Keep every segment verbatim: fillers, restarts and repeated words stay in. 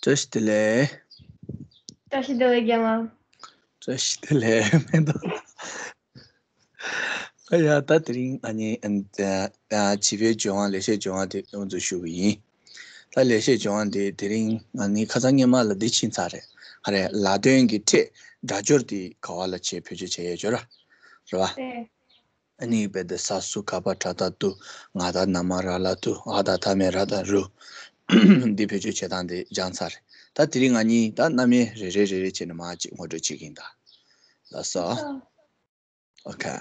བཀྲ་ཤིས་བདེ་ལེགས། བཀྲ་ཤིས་བདེ་ལེགས་རྒན་ལགས། བཀྲ་ཤིས་བདེ་ལེགས་མེ་ཏོག་ལགས། ཨ་ཡ། ད་དེ་རིང་ཨ་ནི་ཨ་ཨ་བྱིས་པའི་སྦྱོང་བ། ལེགས་བཤད་སྦྱོང་བ་དེ་དབུ་འཛུགས་ཞུ་གི་ཡིན། ད་ལེགས་བཤད་སྦྱོང་བ་དེ་དེ་རིང་ཨ་ནི་ཁ་སང་སྔོན་མ་ལ་འདི་ཕྱིན་ཚར་རེད། ཨ་རེད། ལ་དོན་གྱི་ཕྲད་སྒྲ་སྦྱོར་དེ་ག་བ་ལ་བྱེད། བེད་སྤྱོད་བྱེད་ཡས་སྦྱོར་ར་རེད་བ། ཨེ། ཨ་ནི་བེ་དེ་ས་སུ་ག་པ་དྲ་ད་དུ། ང་ད་ན་མ་ར་ལ་དུ། འ་ད་ཐ་མེ་ར་ད་རུ། འདི་བེད་སྤྱོད་བྱེད་སྟངས་དེ་སྦྱངས་ཚར་རེད། ད་དེ་རིང་ང་གཉིས་ད་རྣམ་དབྱེ་རེ་རེ་རེ་རེ་བྱས་ནས་མར་ཅིག་ངོ་སྤྲོད་བྱེད་ཀྱི་ཡིན་ད། ལགས་སོ། ཨོ་ཁེ།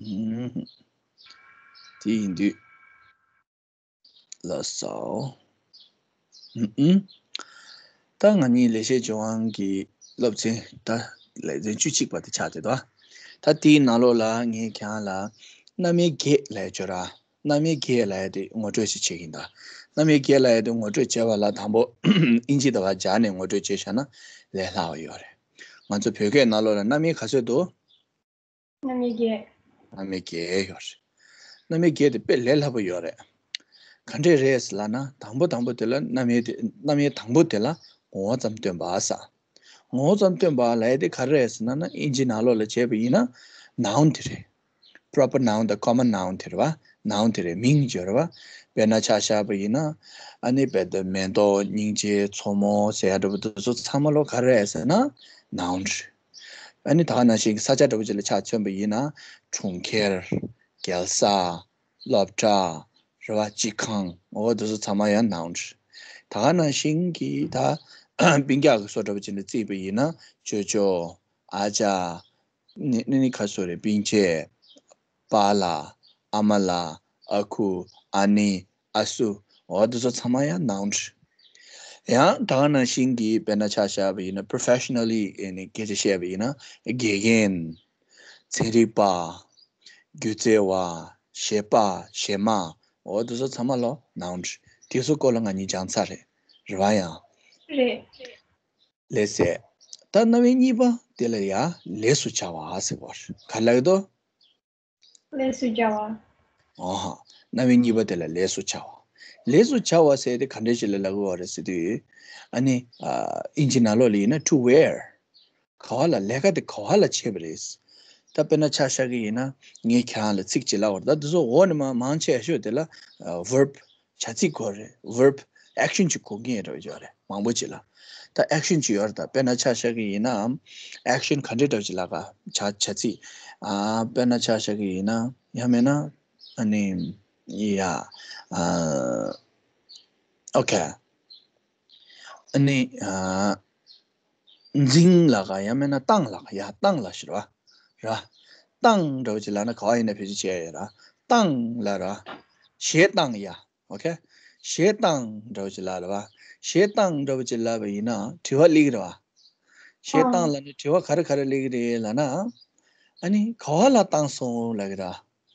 ཨུམ། དེ་ཡིན་དུས། ལགས་སོ། ཨུམ་ཨུམ། ད་ང་གཉིས་ལེགས་བཤད་ལྗོན་དབང་གི་སློབ་ཚན་ད་ལེ་ཚན་བཅུ་གཅིག་པ་དེ་ཆགས་བསྡད་དོ། ད་དེའི་ནང་ལོགས་ལ་ངས་ཁྱེད་རང་ལ་རྣམ་དབྱེ་བརྒྱད་ལབ་ཡས་སྦྱོར་ར། རྣམ་དབྱེ་བརྒྱད་ལབ་ཡས་དེ་ངོ་སྤྲོད་ཅིག་བྱེད་ཀྱི་ཡིན་ད། རྣམ་དབྱེ་བརྒྱད་ལབ་ཡས་དེ་ངོ་སྤྲོད་བྱས་པ་ལ་དང་པོ་ཨིན་ཇི་དང་སྦྱར་ནས་ངོ་སྤྲོད་བྱས་བཞག་ན་ལས་སླ་བ་ཡོད་རེད། ང་ཚོ་བོད་སྐད་ནང་ལོགས་ལ་རྣམ་དབྱེ་ག་ཚོད་འདུག་རྣམ་དབྱེ་བརྒྱད། རྣམ་དབྱེ་བརྒྱད་ཡོད་རེད། རྣམ་དབྱེ་བརྒྱད་དེ་དཔེ་ལས་སླ་པོ་ཡོད་རེད། ག་འདྲས་རེད་ལབ་ན། དང་པོ་དང་པོ་དེ་ལ་རྣམ་དབྱེ་དེ། རྣམ་དབྱེ་དང་པོ་དེ་ལ་ངོ་བོ་ཙམ་སྟོན་པ་ཟེར། ངོ་བོ་ཙམ་སྟོན་པ་ལབ་ཡས་དེ་ག་རེ་རེད་ཟེར་ན། ན་ཨིན་ཇི་ནང་ལོགས་ལ་བྱས་པ་ཡིན་ན་noun་དེ་རེད། proper noun་དང་common noun་དེ་རེད་བ། noun་དེ་རེད། མིང་སྦྱོར་བ། དཔེར་ན་ཆ་བཞག་པ་ཡིན་ན་ཨ་ནི་བེ་དེ་མེ་ཏོག། སྙིང་རྗེ། མཚོ་མོ་ཟེར་ཡ་འདྲ་པོ་དེ་ཚོ་ཚང་མ་ལོ་ག་རེ་རེད་ཟེར་ན་noun་རེད། ཨ་ནི་ད་ག་ནང་བཞིན་གྱི་ས་ཆ་འདྲ་པོ་ཅིག་ལ་ཆ་མཚོན་པ་ཡིན་ན་གྲོང་ཁྱེར། རྒྱལ་ས། སློབ་གྲྭ། རེད་བ། སྤྱི་ཁང་། འོ་དེ་ཚོ་ཚང་མ་ཡང་noun་རེད། ད་ག་ནང་བཞིན་གྱི་ད་སྤུན་ཀྱག་གི་བཟོ་འདྲ་པོ་ཅིག་ལ་བརྩིས་པ་ཡིན་ན་ཅོ་ཅོ། ཨ་ཅག། ནི་ནི་ནི་ག་རེ་ཟེར་དགོས་རེད། སྤུན་མཆེད། པཱ་ལགས། ཨ་མ་ལགས། ཨ་ཁུ། ཨ་ནེ། ཨ་སུ། འོ་དེ་ཚོ་ཚང་མ་ཡང་noun་རེད། ཡང་ད་ག་ནང་བཞིན་གྱི་དཔེར་ན་ཆ་བཞག་པ་ཡིན་ན་professionally་ཨེ་ནི་སྐད་ཆ་བཤད་པ་ཡིན་ན་དགེ་རྒན། ཚན་རིག་པ། སྒྱུ་རྩལ་བ། གཞས་པ། གཞས་མ། འོ་དེ་ཚོ་ཚང་མ་ལོ་noun་རེད། དེ་ཚོ་སྐོར་ལ་ང་གཉིས་སྦྱངས་ཚར་རེད། རེད་བ་ཡང་། རེད། ལགས་སེ། ད་རྣམ་དབྱེ་གཉིས་པ་དེ་ལ་ཡ་ལས་སུ་བྱ་བ་ཟེར་བ་རེད། ག་ལབ་ཀྱི་འདུག་ལས་སུ་བྱ་བ། ཨོ་ཧ། རྣམ་དབྱེ་གཉིས་པ་དེ་ལ་ལས་སུ་བྱ་བ། ལས་སུ་བྱ་བ་ཟེར་དེ་ག་འདྲ་ཞིག་ལ་ལབ་ཀྱི་ཡོད་རེད་ཟེར་དུས། ཨ་ནི་ཨ་ཨིན་ཇི་ནང་ལོགས་ལ་ཡིན་ན་to where། ག་བ་ལ། ལས་ཀ་དེ་ག་བ་ལ་བྱས་པ་རེད། ད་དཔེར་ན་ཆ་བཞག་གི་ཡིན་ན་ངས་ཁྱེད་རང་ལ་ཚིག་ཅིག་ལབ་པ་རེད། ད་འདི་ཚོ་འོག་ནས་མར་མང་ཆེ་ཤོས་དེ་ལ་ཨ་verb། བྱ་ཚིག་དགོས་རེད། verb། action་ཅིག་དགོས་ཀྱི་ཡོད་རེད། མང་པོ་ཅིག་ལ། ད་action་ཅིག་ཡོད་རེད། ད་དཔེར་ན་ཆ་བཞག་གི་ཡིན་ན་action་ག་འདྲ་འདྲ་ཅིག་ལབ་ག་བྱ་བྱ་ཚིག་ཨ་དཔེར་ན་ཆ་བཞག་གི་ཡིན་ན། ཡང་མིན་ན་ཨ་ནི་ཡ་ཨ་okay། ཨ་ནི་ཨ་འཛིང་ལབ་ག་ཡང་མིན་ན་བཏང་ལབ་ག་ཡ་བཏང་ལབ་ཤི་ར་བ། ར། བཏང་འདྲ་བོ་ཅིག་ལབ་ན་ག་བ་ཡིན་ན་བེད་སྤྱོད་བྱེད་ཡ་ཡོད་ར། བཏང་ལབ་ར། གཞས་བཏང་ཡ། okay། གཞས་བཏང་འདྲ་བོ་ཅིག་ལབ་ར་བ། གཞས་བཏང་འདྲ་བོ་ཅིག་ལབ་པ་ཡིན་ན་དྲི་བ་སླེབས་ཀྱི་རེད་བ། གཞས་བཏང་ལབ་ན་དྲི་བ་ག་རེ་ག་རེ་སླེབས་ཀྱི་རེད་ལབ་ན། ཨ་ནི་ག་བ་ལ་བཏང་སོང་ལབ་ཀྱི་ར།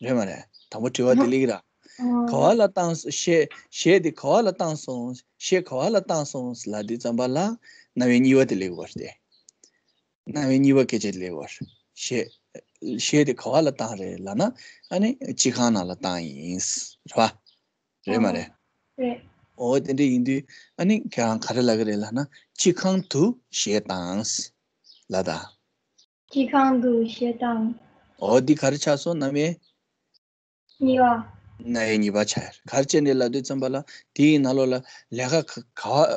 རེད་མ་རེད། དང་པོ་དྲི་བ་དེ་སླེབས་ཀྱི་ར། ག་བ་ལ་བཏང་སོང་། གཞས་གཞས་དེ་ག་བ་ལ་བཏང་སོང་། གཞས་ག་བ་ལ་བཏང་སོང་ལབ་དུས་ཙམ་པ་ལ་རྣམ་དབྱེ་གཉིས་པ་དེ་སླེབས་ཀྱི་ཡོད་རེད་དེ། རྣམ་དབྱེ་གཉིས་པ་སྐད་ཆ་སླེབས་པ་རེད། གཞས་གཞས་དེ་ག་བ་ལ་བཏང་རེད་ལབ་ན། ཨ་ནི་སྤྱི་ཁང་ནང་ལ་བཏང་ཡིན། རེད་བ། རེད་མ་རེད། རེད། འོ་དེ་འདྲ་ཡིན་དུས་ཨ་ནི་ཁྱེད་རང་ག་རེ་ལབ་ཀྱི་རེད་ལབ་ན་སྤྱི་ཁང་དུ་གཞས་བཏང་ལབ་ད། སྤྱི་ཁང་དུ་གཞས་བཏང་། འོ་འདི་ག་རེ་ཆགས་སོང་། རྣམ་དབྱེ་གཉིས་པ། རྣམ་དབྱེ་གཉིས་པ་ཆགས་ཡོད་རེད། ག་རེ་བྱས་ནས་ལབ་དུས་ཙམ་པ་ལ་དེའི་ནང་ལོགས་ལ་ལས་ཀ་ག་ག་བ་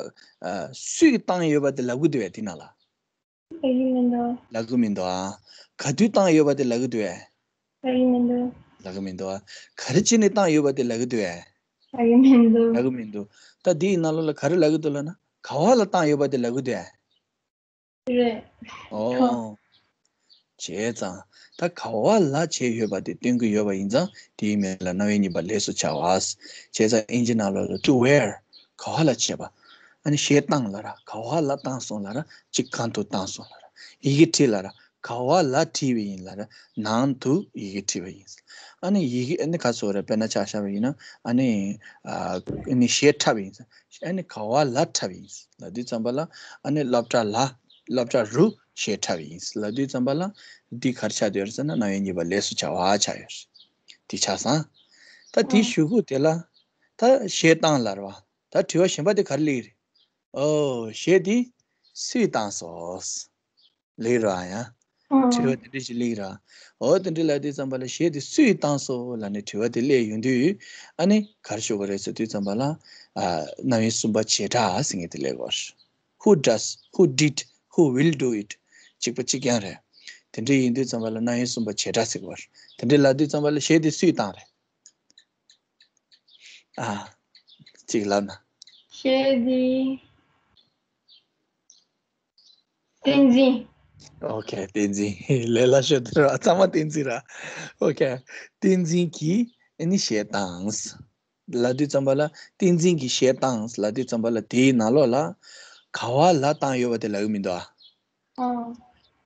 ཨ་སུས་བཏང་ཡོད་པ་དེ་ལབ་ཀྱི་འདུག་བས་དེ་ནང་ལ། ལབ་ཀྱི་མི་འདུག་ལབ་ཀྱི་མི་འདུག་ཨ། ག་དུས་བཏང་ཡོད་པ་དེ་ལབ་ཀྱི་འདུག་བས། ལབ་ཀྱི་མི་འདུག་ལབ་ཀྱི་མི་འདུག་ཨ། ག་རེ་བྱས་ནས་བཏང་ཡོད་པ་དེ་ལབ་ཀྱི་འདུག་བས། ལབ་ཀྱི་མི་འདུག་ལབ་ཀྱི་མི་འདུག་ད་དེའི་ནང་ལོགས་ལ་ག་རེ་ལབ་ཀྱི་འདུག་ལབ་ན་ག་བ་ལ་བཏང་ཡོད་པ་དེ་ལབ་ཀྱི་འདུག་བས། རེད། ཨོ། བྱས་ཙང་ད་ག་བ་ལ་བྱས་ཡོད་པ་དེ་སྟོན་གྱི་ཡོད་པ་ཡིན་ཙང་དེའི་མིང་ལ་རྣམ་དབྱེ་གཉིས་པ་ལས་སུ་བྱ་བ། བྱས་ཙང་ཨིན་ཇི་ནང་ལོགས་ལ་to where། ག་བ་ལ་བྱས་པ། ཨ་ནི་གཞས་བཏང་ལབ་ར། ག་བ་ལ་བཏང་སོང་ལབ་ར། སྤྱི་ཁང་དུ་བཏང་སོང་ལབ་ར། ཡི་གེ་བྲིས་ལབ་ར། ག་བ་ལ་བྲིས་པ་ཡིན་ལབ་ར། ནང་དུ་ཡི་གེ་བྲིས་པ་ཡིན། ཨ་ནི་ཡི་གེ་ཨ་ནི་ག་ཚོད་རེད། དཔེར་ན་ཆ་བཞག་པ་ཡིན་ན་ཨ་ནི་ཨ་ནི་གཞས་འཁྲབ་པ་ཡིན། ཨ་ནི་ག་བ་ལ་འཁྲབ་པ་ཡིན་ལབ་དུས་ཙམ་པ་ལ་ཨ་ནི་སློབ་གྲྭ་ལ། སློབ་གྲྭ་རུ་གཞས་འཁྲབ་ཡིན་ལབ་དུས་ཙམ་པ་ལ། འདི་ག་རེ་ཆགས་བསྡད་ཡོད་རེད་ཟེར་ན། རྣམ་དབྱེ་གཉིས་པ་ལས་སུ་བྱ་བ་ཆགས་ཡོད་རེད། དེ་ཆགས་སོང་། ད་དེའི་གཞུག་གུ་དེ་ལ་ད་གཞས་བཏང་ལབ་རེད་བ། ད་དྲི་བ་གཞན་པ་དེ་ག་རེ་སླེབས་རེད། ཨོ། གཞས་དེ་སུས་བཏང་སོང་། ལེགས་ར་ཡ། དྲི་བ་དེ་འདྲ་ཞིག་ལེགས་ར། འོ་དེ་འདྲ་ལབ་དུས་ཙམ་པ་ལ། གཞས་དེ་སུས་བཏང་སོང་ལབ་ནས་དྲི་བ་དེ་སླེབས་ཡོང་དུས། ཨ་ནི་ག་རེ་ཞུ་དགོས་རེད་ཟེར་དུས་ཙམ་པ་ལ། ཨ། རྣམ་དབྱེ་གསུམ་པ་བྱེད་སྒྲ་ཟེར་མཁན་དེ་སླེབས་དགོས། Who does, who did, who will do it. གཅིག་པ་གཅིག་རྐྱང་རེད། དེ་འདྲ་ཡིན་དུས་ཙམ་པ་ལ་རྣམ་དབྱེ་གསུམ་པ་བྱེད་སྒྲ་ཟེར་དགོས། དེ་འདྲ་ལབ་དུས་ཙམ་པ་ལ་གཞས་དེ་སུས་བཏང་རེད། ཨ། གཅིག་ལབ་ན། གཞས་དེ། བསྟན་འཛིན། ཨོ་ཁེ། བསྟན་འཛིན། ལས་སླ་ཤོས་དེ་ར། ཚང་མ་བསྟན་འཛིན་ར། ཨོ་ཁེ། བསྟན་འཛིན་གྱིས་ཨ་ནི་གཞས་བཏང་ལབ་དུས་ཙམ་པ་ལ། བསྟན་འཛིན་གྱིས་གཞས་བཏང་ལབ་དུས་ཙམ་པ་ལ། དེའི་ནང་ལོགས་ལ་ག་བ་ལ་བཏང་ཡོད་པ་དེ་ལབ་གི་མི་འདུག་ཨ། ཨོ།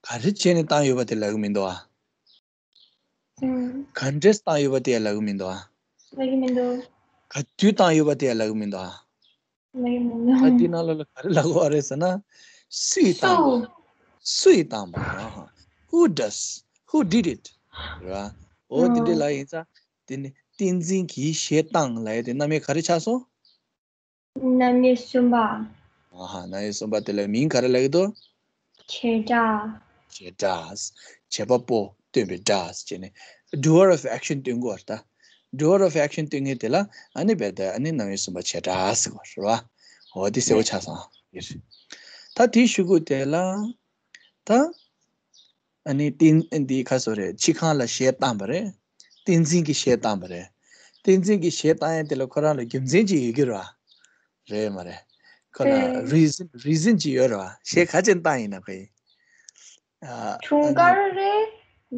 ག་རེ་བྱས་ནས་བཏང་ཡོད་པ་དེ་ལབ་གི་མི་འདུག་ཨ། ཨུམ། ག་འདྲས་བཏང་ཡོད་པ་དེ་ཡང་ལབ་གི་མི་འདུག་ཨ། ལབ་གི་མི་འདུག་ག་དུས་བཏང་ཡོད་པ་དེ་ཡང་ལབ་གི་མི་འདུག་ཨ། ལབ་གི་མི་འདུག་ད་འདི་ནང་ལོགས་ལ་ག་རེ་ལབ་དགོས་རེད་ཟེར་ན། སུས་བཏང་པ། སུ། སུས་བཏང་པ། ཨ་ཧ། Who does? Who did it? རེད་བ། འོ་དེ་འདྲས་ལབ་ཡིན་ཙང་། དེ་ནི་བསྟན་འཛིན་གྱིས་གཞས་བཏང་ལབ་ཡ་དེ་རྣམ་དབྱེ་ག་རེ་ཆགས་སོང་། རྣམ་དབྱེ་གསུམ་པ། ཨ་ཧ། རྣམ་དབྱེ་གསུམ་པ་དེ་ལ་མིང་ག་རེ་ལབ་ཀྱི་འདུག་བྱེད་སྒྲ། བྱེད་སྒྲ། བྱེད་པ་པོ་སྟོན་པའི་སྒྲ་བྱས་ནས། Doer of action སྟོན་དགོས་པ་རེད་ད། Doer of action སྟོན་མཁན་དེ་ལ་ཨ་ནི་རྦད་དེ་ཨ་ནི་རྣམ་དབྱེ་གསུམ་པ་བྱེད་སྒྲ་ཟེར་དགོས་པ་རེད་བ། འོ་དེ་གསལ་པོ་ཆགས་སོང་། ད་དེའི་གཞུག་གུ་དེ་ལ། ད། ཨ་ནི་བསྟན་འདི་ག་སོ་རེད། སྤྱི་ཁང་ལ་གཞས་བཏང་པ་རེད། བསྟན་འཛིན་གྱིས་གཞས་བཏང་པ་རེད། བསྟན་འཛིན་གྱིས་གཞས་བཏང་ཡ་དེ་ལ་ཁོ་རང་ལ་རྒྱུ་མཚན་ཅིག་ཡོད་ཀྱི་རེད་བ། རེད་མ་རེད། ཁོ་ལ་རེད། རི་ཛན། རི་ཛན་ཅིག་ཡོད་རེད་བ། གཞས་ག་ཅན་བཏང་ཡིན་ན་ཁོ་ཡིན། ཨ། འཁྲུངས་སྐར་རེད།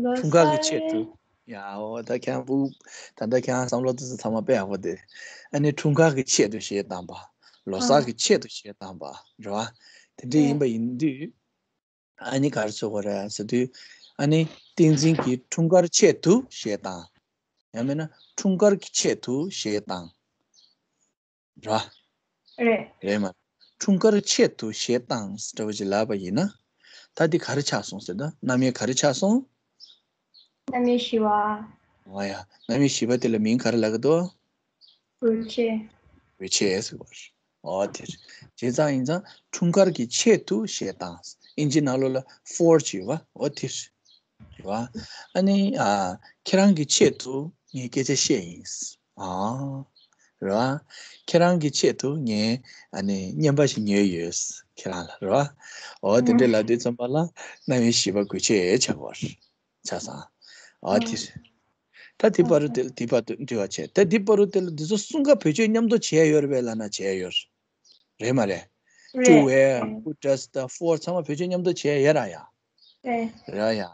ལོ་གསར་རེད། འཁྲུངས་སྐར་གྱི་ཆེད་དུ། ཡ་འོ་ད་ཁྱེད་རང་ཕྲུ་གུ། ད་ལྟ་ཁྱེད་རང་བསམ་བློ་དེ་ཚོ་ཚང་མ་དཔེ་ཡག་པོ་དེ། ཨ་ནི་འཁྲུངས་སྐར་གྱི་ཆེད་དུ་གཞས་བཏང་པ། ལོ་གསར་གྱི་ཆེད་དུ་གཞས་བཏང་པ་རེད་བ། དེ་འདྲ་ཡིན་པ་ཡིན་དུས། ཨ་ནི་ག་རེ་ཟེར་དགོས་རེད་ཟེར་དུས། ཨ་ནི་བསྟན་འཛིན་གྱིས་འཁྲུངས་སྐར་ཆེད་དུ་གཞས་བཏང་། ཡང་མིན་ན་འཁྲུངས་སྐར་གྱི་ཆེད་དུ་གཞས་བཏང་། ར། རེད། རེད་མ། འཁྲུངས་སྐར་ཆེད་དུ་གཞས་བཏང་འདྲ་བོ་ཅིག་ལབ་པ་ཡིན་ན། ད་འདི་ག་རེ་ཆགས་སོང་ཟེར་ན། རྣམ་དབྱེ་ག་རེ་ཆགས་སོང་། རྣམ་དབྱེ་བཞི་པ། ཨོ་ཡ། རྣམ་དབྱེ་བཞི་པ་དེ་ལ་མིང་ག་རེ་ལབ་ཀྱི་འདུག་བོད་ཆས། བོད་ཆས་ཟེར་བ་རེད། ཨོ་དེ་རེད། བྱས་ཙང་ཡིན་ཙང་འཁྲུངས་སྐར་གྱི་ཆེད་དུ་གཞས་བཏང་། ཨིན་ཇི་ནང་ལོགས་ལ་ཕོར་ཅིག་ཡོད་པ། ཨོ་དེ་རེད། རེད་བ། ཨ་ནི། ཨ། ཁྱེད་རང་གི་ཆེད་དུ་ངས་སྐད་ཆ་བཤད་ཡིན། ཨ། རེད་བ། ཁྱེད་རང་གི་ཆེད་དུ་ངས་ཨ་ནི་རྔན་པ་ཞིག་ཉོས་ཡོད། ཁྱེད་རང་ལ་རེད་བ། འོ་དེ་འདྲ་ལབ་དུས་ཙམ་པ་ལ་རྣམ་དབྱེ་བཞི་པ་དགོས་ཆེད་ཆགས་པ་རེད། ཆགས་སོང་། ཨ་དེ་རེད། ད་དེ་བར་དུ་དེ་དེ་བར་དུ་འདྲི་བ་བྱས། ད་དེ་བར་དུ་དེ་ལ་འདི་ཚོ་གསུམ་ཀ་བེད་སྤྱོད་མཉམ་དུ་བྱས་ཡོད་རེད་པས་ལབ་ན་བྱས་ཡོད། རེད་མ་རེད། To རེད། Where, who does དང་for ཚང་མ་བེད་སྤྱོད་མཉམ་དུ་བྱས་ཡོད་ར་ཡ། རེད། ར་ཡ།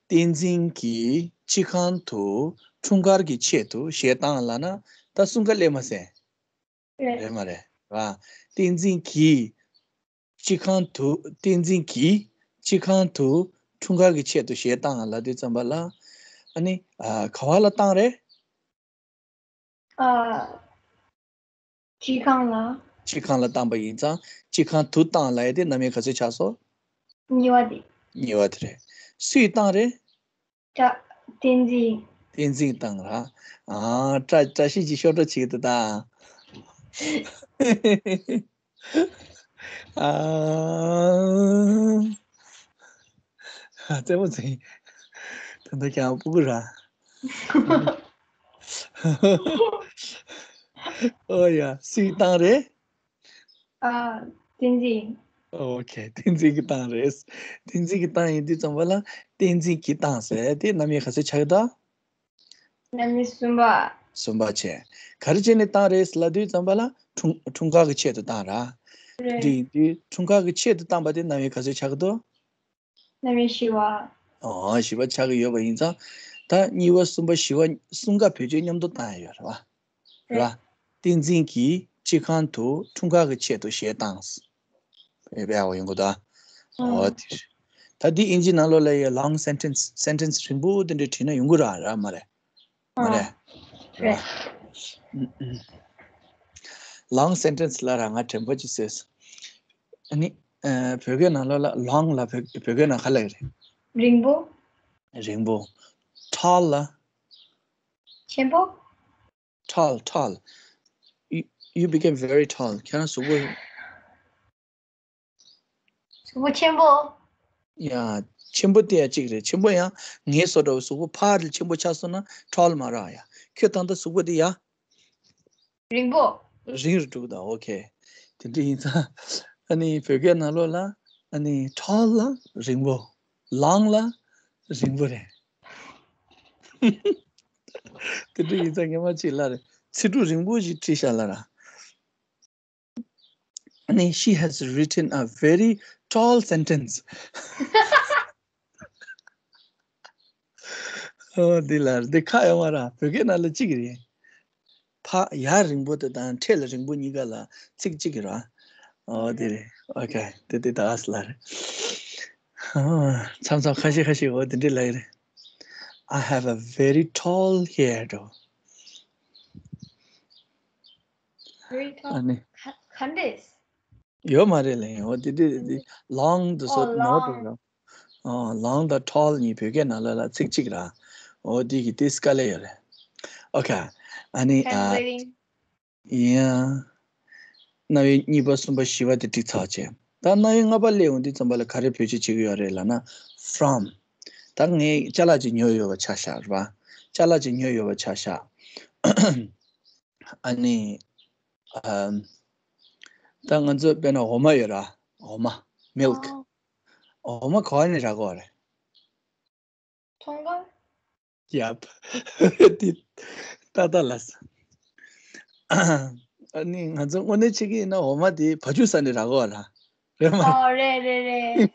བསྟན་འཛིན་གྱིས་སྤྱི་ཁང་དུ་འཁྲུངས་སྐར་གྱི་ཆེད་དུ་གཞས་བཏང་ལབ་ན་ད་གསུམ་ཀ་སླེབས་མ་སོང་། རེད། རེད་མ་རེད། ར། བསྟན་འཛིན་གྱིས་སྤྱི་ཁང་དུ། བསྟན་འཛིན་གྱིས་སྤྱི་ཁང་དུ་འཁྲུངས་སྐར་གྱི་ཆེད་དུ་གཞས་བཏང་ལབ་དུས་ཙམ་པ་ལ། ཨ་ནི། ཨ། ག་བ་ལ་བཏང་རེད། ཨ། སྤྱི་ཁང་ལ། སྤྱི་ཁང་ལ་བཏང་པ་ཡིན་ཙང་། སྤྱི་ཁང་དུ་བཏང་ལབ་ཡ་དེ་རྣམ་དབྱེ་ག་ཚོད་ཆགས་སོང་། གཉིས་པ་དེ། གཉིས་པ་དེ་རེད། སུས་བཏང་རེད། བཀྲ། བསྟན་འཛིན། བསྟན་འཛིན་བཏང་ར། ཨ། བཀྲ། བཀྲ་ཤིས་ཀྱིས་ཤོག་སྒྲ་བྱེད་ཀྱི་འདུག་ད། ཨ། རྩེད་མོ་རྩེ། ད་ལྟ་ཀྱང་སྤུ་གུ་ར། ཨོ་ཡ། སུས་བཏང་རེད། ཨ། བསྟན་འཛིན། ཨོ་ཁེ། བསྟན་འཛིན་གྱིས་བཏང་རེད། བསྟན་འཛིན་གྱིས་བཏང་ཡིན་དུས་ཙམ་པ་ལ། བསྟན་འཛིན་གྱིས་བཏང་ཟེར་དེ་རྣམ་དབྱེ་ག་ཚོད་ཆགས་ཀྱི་འདུག་རྣམ་དབྱེ་གསུམ་པ། གསུམ་པ་བྱས། ག་རེ་བྱས་ནས་བཏང་རེད་ལབ་དུས་ཙམ་པ་ལ། འཁྲུངས། འཁྲུངས་སྐར་གྱི་ཆེད་དུ་བཏང་ར། རེད། འདི་ཡིན་དུས་འཁྲུངས་སྐར་གྱི་ཆེད་དུ་བཏང་པ་དེ་རྣམ་དབྱེ་ག་ཚོད་ཆགས་ཀྱི་འདུག་རྣམ་དབྱེ་བཞི་པ། ཨོ། བཞི་པ་ཆགས་ཀྱི་ཡོད་པ་ཡིན་ཙང་། ད་གཉིས་པ་གསུམ་པ་བཞི་པ་གསུམ་ཀ་བེད་སྤྱོད་མཉམ་དུ་བཏང་ཡ་ཡོད་རེད་བ། རེད། རེད་བ། བསྟན་འཛིན་གྱིས་སྤྱི་ཁང་དུ་འཁྲུངས་སྐར་གྱི་ཆེད་དུ་གཞས་བཏང་། དཔེ་ཡག་པོ་ཡོང་གི་འདུག་ཨ། ཨོ་དེ་རེད། ད་འདི་ཨིན་ཇི་ནང་ལོགས་ལ་ཡ་long sentence, sentence རིང་པོ་དེ་འདྲ་བྲིས་ན་ཡོང་གི་ར། ར་མ་རེད། མ་རེད། ཨ། རེད། རེད། ཨུམ་ཨུམ། long sentence ལ་ར་ང་དྲན་པ་ཅིག་ཟེར། ཨ་ནི། ཨ་བོད་སྐད་ནང་ལོགས་ལ་long ལ་བོད་བོད་སྐད་ནང་ག་ལབ་ཀྱི་རེད། རིང་པོ། རིང་པོ། tall ལ། ཆེན་པོ། tall tall you, you became very tall. ཁྱེད་རང་གཟུགས་པོ། གཟུགས་པོ་ཆེན་པོ། ཡ། ཆེན་པོ་དེ་ཡང་གཅིག་རེད། ཆེན་པོ་ཡང་ངའི་བཟོ་འདྲ་བོ་གཟུགས་པོ་ཕར་ལ་ཆེན་པོ་ཆགས་སོང་ན་tall མ་རག་ཡ། ཁྱོད་ད་ལྟ་གཟུགས་པོ་དེ་ཡ། རིང་པོ། རིང་རུ་འགྲོ་གི་འདུག་ཨོ་ཁེ། དེ་འདྲ་ཡིན་ཙང་། ཨ་ནི་བོད་སྐད་ནང་ལོགས་ལ་ཨ་ནི་tall ལ་རིང་པོ། long ལ་རིང་པོ་རེད། དེ་འདྲ་ཡིན་ཙང་ངས་མ་གཅིག་ལབ་རེད། ཚེ་སྒྲུབ་རིང་པོ་ཞིག་བྲིས་ཤག་ལབ་ར། ཨ་ནི་she has written a very tall sentence. ཨོ་འདི་ལ་འདི་ཁ་ཡོང་བ་ར། བོད་སྐད་ནང་ལ་གཅིག་རེད། ཕ་ཡ་རིང་པོ་དེ་དང་འཕྲེད་ལ་རིང་པོ་གཉིས་ཀ་ལ་ཚིག་གཅིག་ར། ཨོ་འདི་རེད། ཨོ་ཁེ། འདི་འདི་ད་ཨ་སི་ལ་རེད། ཨོ་མཚམས་མཚམས་ཁ་ཤས་ཁ་ཤས་འོ་འདི་འདྲ་ལ་ཡི་རེད། I have a very tall hair though. Very tall. ཨ་ནི། ག་ག་འདྲས། ཡོད་མ་རེད་ལེ། འོ་དེ་དེ་དེ་long དུ་སོ་ཨོ་ནོ་long དུ་ཨོ་long དང་tall གཉིས་བོད་སྐད་ནང་ལ་ལ་ཚིག་གཅིག་ར། འོ་དེ་གི་དེ་སྐད་ལ་ཡོད་རེད། ཨོ་ཁེ། ཨ་ནི་ཨ། Translating. ཡང་། རྣམ་དབྱེ་གཉིས་པ་གསུམ་པ་བཞི་པ་དེ་བྲིས་ཚར་བྱས། ད་རྣམ་དབྱེ་ལྔ་པ་སླེབས་ཡོང་དུས་ཙམ་པ་ལ་ག་རེ་བེད་སྤྱོད་བྱེད་ཀྱི་ཡོད་རེད་ལབ་ན། from། ད་ངས་ཅ་ལག་ཅིག་ཉོས་ཡོད་པ་ཆ་བཞག་རེད་པ། ཅ་ལག་ཅིག་ཉོས་ཡོད་པ་ཆ་བཞག་ཨ་ནི། ཨམ། ད་ང་ཚོ་དཔེར་ན་འོ་མ་ཡོད་ར། འོ་མ། milk། ཨོ། འོ་མ་ག་བ་ནས་རག་གི་རེད། ཚོང་ཁང་། ཡབ། དེ་ཏག་ཏག་ལབ་སོང་། ཨ་ནི་ང་ཚོ་དངོས་གནས་བྱེད་ཀྱི་ཡིན་ན་འོ་མ་དེ་བ་ཕྱུགས་ས་ནས་རག་གི་ར། རེད་མ་རེད། ཨོ་རེད་རེད་རེད།